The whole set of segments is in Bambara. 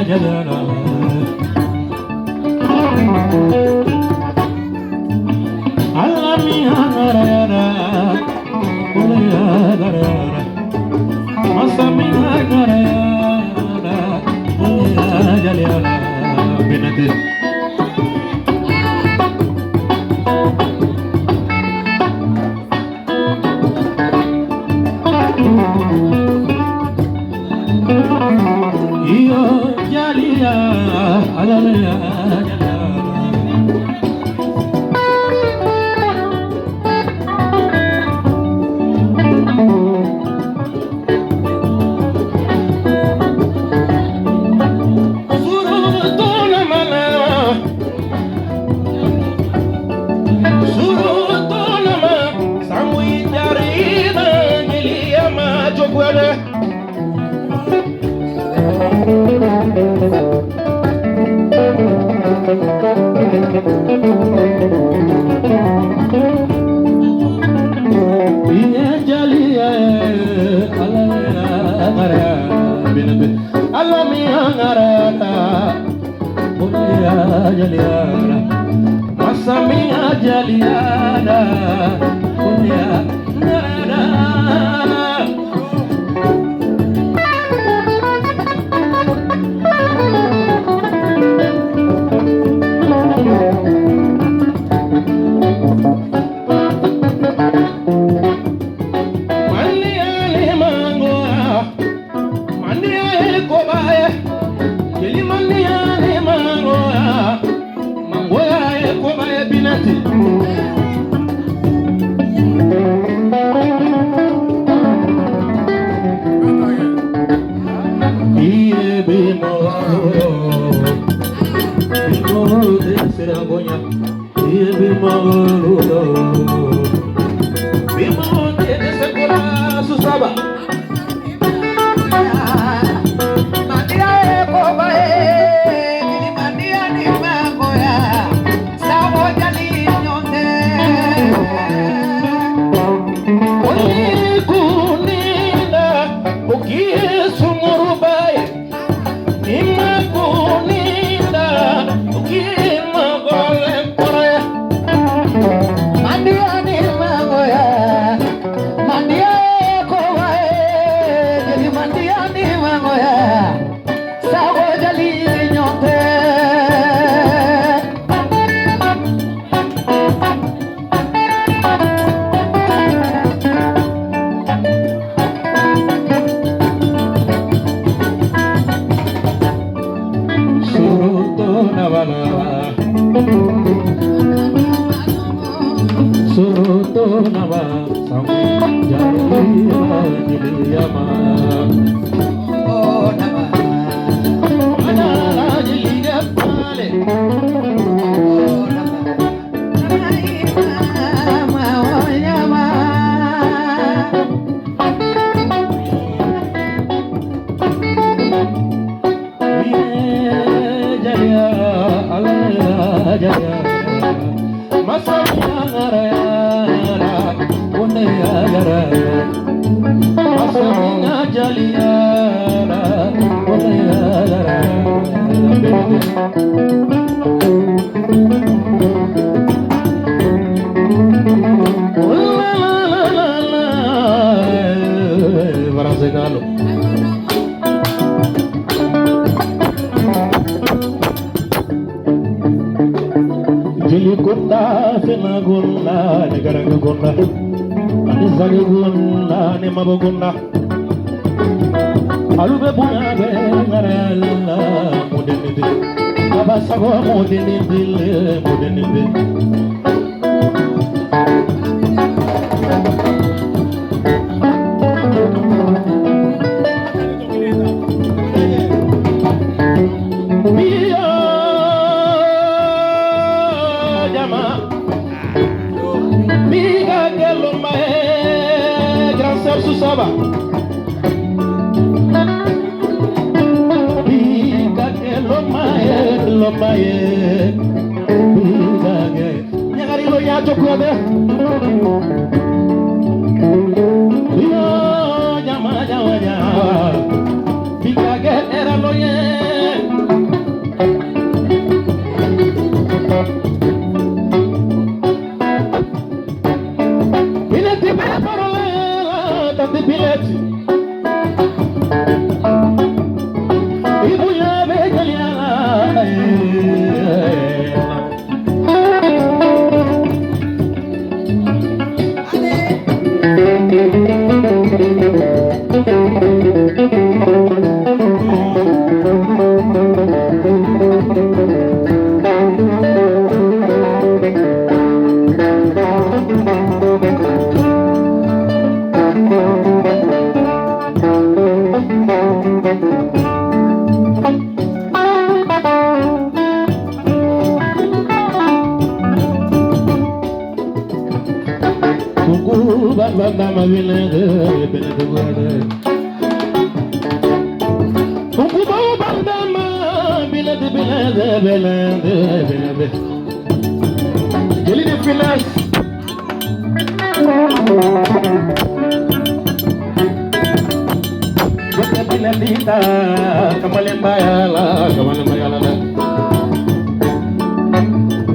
Jaliana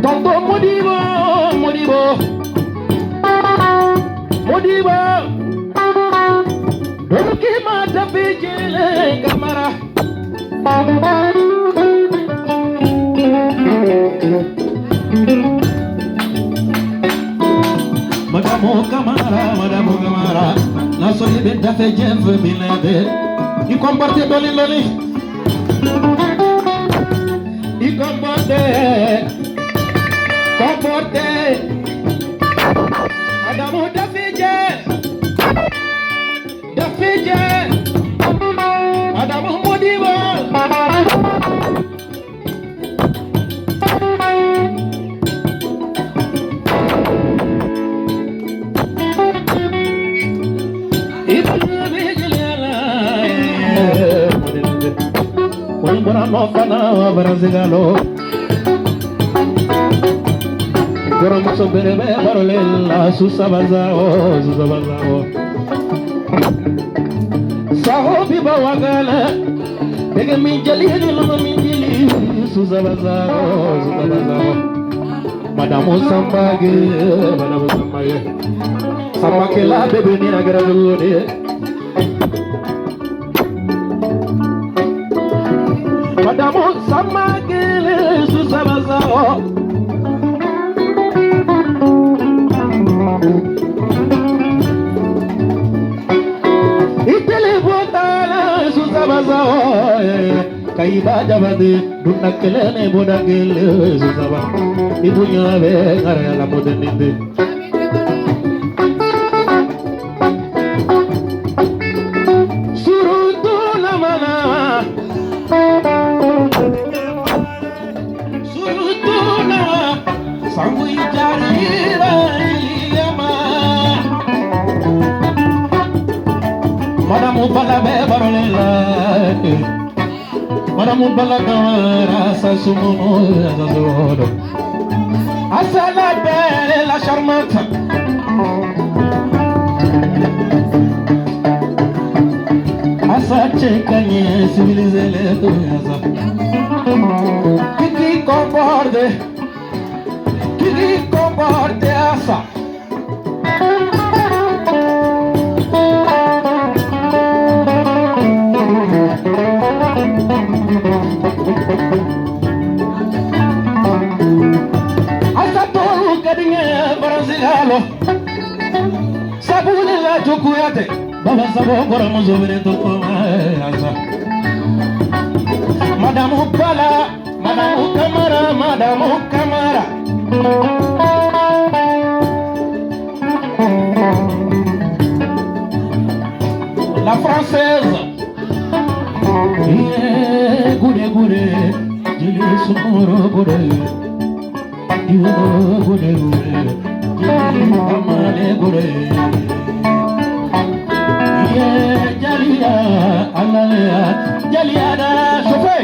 Tonton Modibo, Modibo, Modibo, Dorukima Dabijile Kamara. Madamo Kamara, Madamo Kamara, la soli be dafe jeff bilende. I comporte doli loli. I comporte, comporte. Madamo Dafije, Dafije. Madamo Modibo. Madame Sambage, Madame Sambage, Sambake la bébé ni agravure. Madame Sambage, Susabazao. Itele botala Susabazao. Kaiba jabade dunakele bodagele Susaba. Ibunya be ngara la modernité. Surutu la mana, surutu la sangu jari yama. Madamu bala be barolela, madamu bala kawara sa sumuno sa sumuno. Assa la belle, la charmante. Assa tchekanye, civilisé les deux. Kiki comporte, kiki comporte assa. Sabule la chukuyate, baba sabo kora muzobere to asa. Madamu Bala, Madamu Kamara, Madamu Kamara. La française. Yeah, gouré gouré, jili sumoro gouré. Yo gouré gouré. Amale gore, ye jalia, alaya, jalia da sofe.